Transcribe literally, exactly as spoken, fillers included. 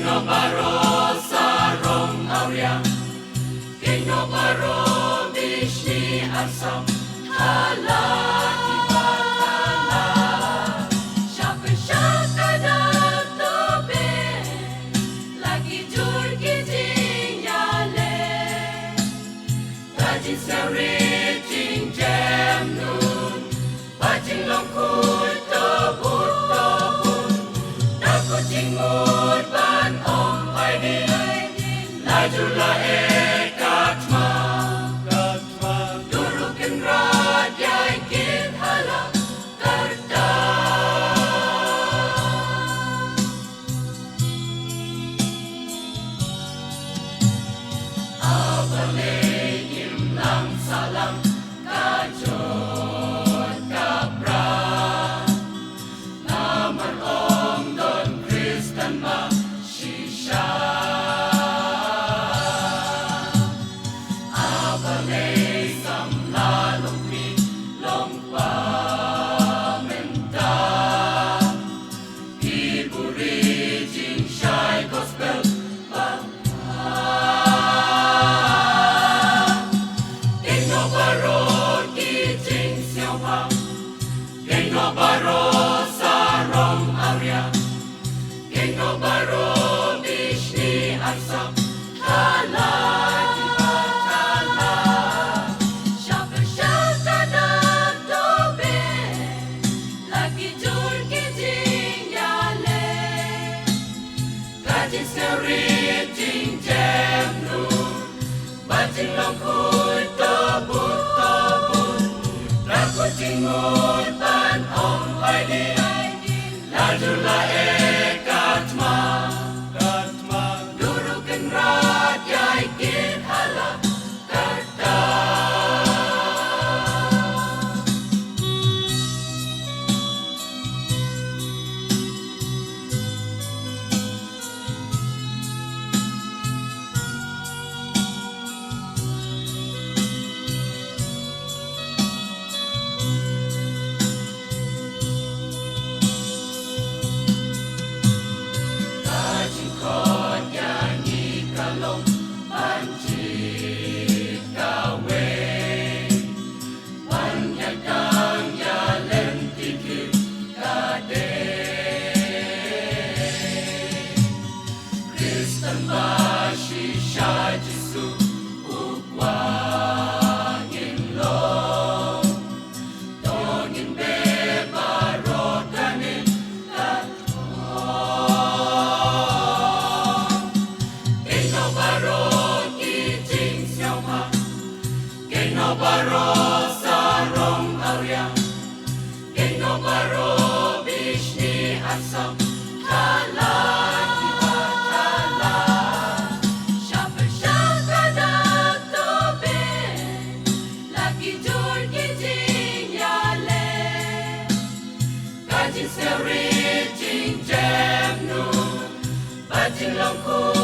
Baroh sarong awria, kino baroh bishni arsam, thala kiba thala, shaphrang shakadar tobe, la ki jur ki jingïaleh. Ka jingsngewrit jingjemnud, bad jinglong khuid to bun to bun. Da kut jingmut ban ong phaidien, la jur la eh ka thma, ka thma. Duru Kynrad ïai kit ha la ka rta. A balei ngim lang sahlang ka jot ka pra? Namar ym don Khristan ba shisha. A balei samla long kmie long kpa mynta? Ki buhrieh jingshai gospel ba, kino baroh ki jingsngewbha, kino baroh sarong awria, kino baroh bishni arsap, thala kiba thala, shaphrang shakadar tobe, la ki jur ki jingïaleh. Ka jingsngewrit jingjemnud, bad jinglong khuid to bun to bun. Da kut jingmut ban ong phaidien, la jur la eh ka thma, ka thma. Duru Kynrad ïai kit ha la ka rta. Ka jingkhot ïa ngi ka long ban jied kawei, ban ïadang ïa lynti khlieh ka dei. Khristan ba shisha, Jisu u Kpa ngin long. To ngin beh baroh kane ka thong. Kynnoh baroh ki jingsngewbha, kynnoh baroh sarong awria, kynnoh baroh bishni arsap, thala kiba thala, shaphrang shakadar tobe, la ki jur ki jingïaleh. Ka jingsngewrit jingjemnud, bad jinglong khuid